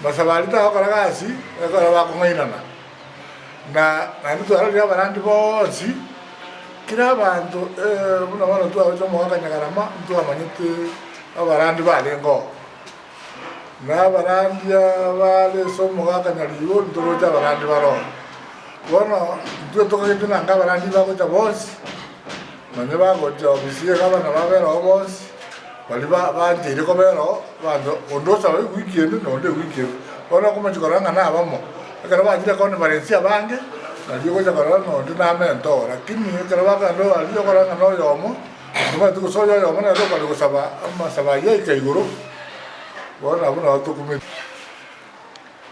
Masabo aria tagokora gasi, ekero bakong'ainana. Na naende twarorire abarandi bonsi, kera abanto buna bono twagocha omogaka Nyagarama, ntwamanyete abarandi barenge oo. Na abarandia bare ase omogaka Nyaribo, ntoroche abarandi bare oo. Bono intwe tokagete nanga abarandi bagocha bonsi, nonye bagocha ofisi iga abana babere oo bonsi, baria ba bancheire kobera oo, abanto onde osaba ewiki ende na onde ewiki ende. Bono okomochia korora ng'a nabamo, ekero bachire conference abange, nario ogocha korora ng'a onde namente oo, lakini ekero bakogenda oo aria okorora ng'a noyomo, tomanyeti gose oyo oyomo nere okare gosaba amasabo ayio aika igoro, bono abwo nabo tokumeti.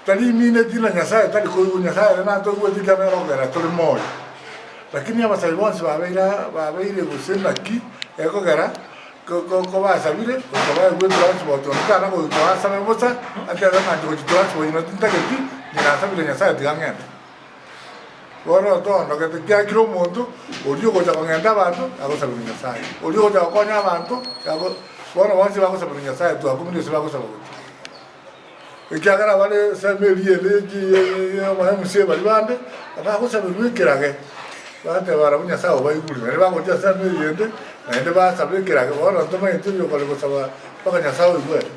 Tari imineti na Nyasaye tari koigwa, Nyasaye ere natoigwete ekiagera nere okogera tore moyo. Lakini abasabi bonsi babeire babeire gose naki ekogera ko- ko- kobasabire goika baegwe etransport onde tana goika asabe bosa, atebe ng'a inche gochia transport ino tintageti, inche nasabire Nyasaye tiga ng'ende. Bono toondogete, ekiagera omonto oria ogocha kong'enta abanto agosabera Nyasaye, oria ogocha gokonya abanto ago bono bonsi bagosabera Nyasaye twakumire ase bagosaba gochia. Ekiagera bare ensemo eria ere y'omoemusie baria bande, abagosaberwa ekerage, bateba barabwo Nyasae obaigure. Naende bagochia ensemo eyende, naende basaba ekerage. Bono ntomanyeti oyokare gosaba mpaka Nyasae oigwe ere.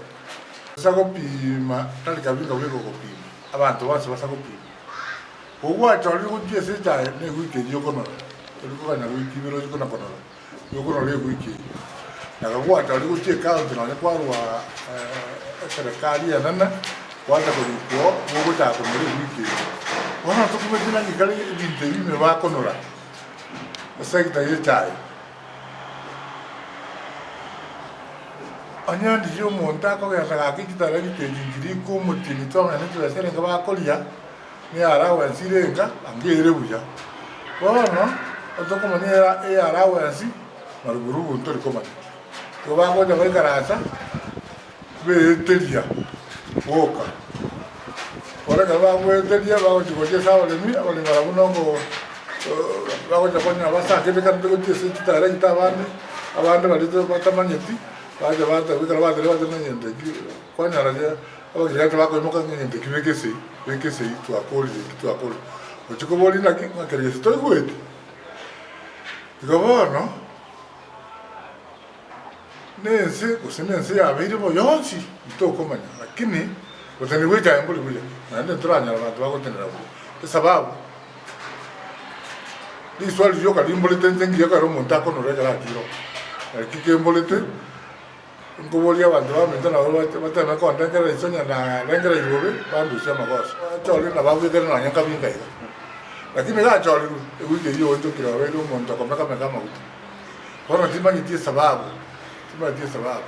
Ase gopima tari kabinga bweka ogopima, abanto bonsi basa gopima. Kogwachorire gochia ase echae na ewiki eyio okonora, tori koganya goika ibere ochie kona konora. Yokorora ewiki eye, na kagwachorire gochia ecounty nonye kwarwa eserekari enene, gwacha korikwa oo, nigo ogochaka konora ewiki eye. Bono tokumeti naki kare ebinto ebi ime bakonora, esector ya echae. Onye ndiria omonto akogenda gaki chitarakita echi nchirikwa omotienyi twamanya chibesa erenge bakoria. Ne allowance ere enka, ange ere buya. Bono, tokomanya era e allowance, maruburubu ntori komanya. Igo bagocha baikaransa, beeteria boka. Bono ekero bagoeteria, bagochia gochia ase abaremi, abaremi barabwo noko bagocha konya basangete kande gochia ase chidirector abande, abande baria batamanyeti, bacha bateba ekero batebire bateba ng'a egento eki kwanyora Abageni tibakoimoka ng'a egento eki beka esegi, beka esegi, twakorire eki, twakorire. Ochia koboria naki, ng'a kere gese toigweti. Igo bono, na ense gose na ense yabeire bo yonsi, ntokomanya, lakini gotenena gwa echaye mbori buya, naende ntoranyora abanto bagotenena buya. Esababu, riswali rioka rimborete inche ngiya ekero omonto akonora ekero achire oo, naki kemborete. Nkoboria abanto baminto nabo bateme kondengerera inse onye narengereiri bobe, bandusie amagoso. Achorire nabo abwekire nonya nkabinga iga. Lakini gachorirwe, ewiki eyio oonchokire obeire omonto okomeka-meka amaguta. Bono timanyeti esababu, timanyeti esababu.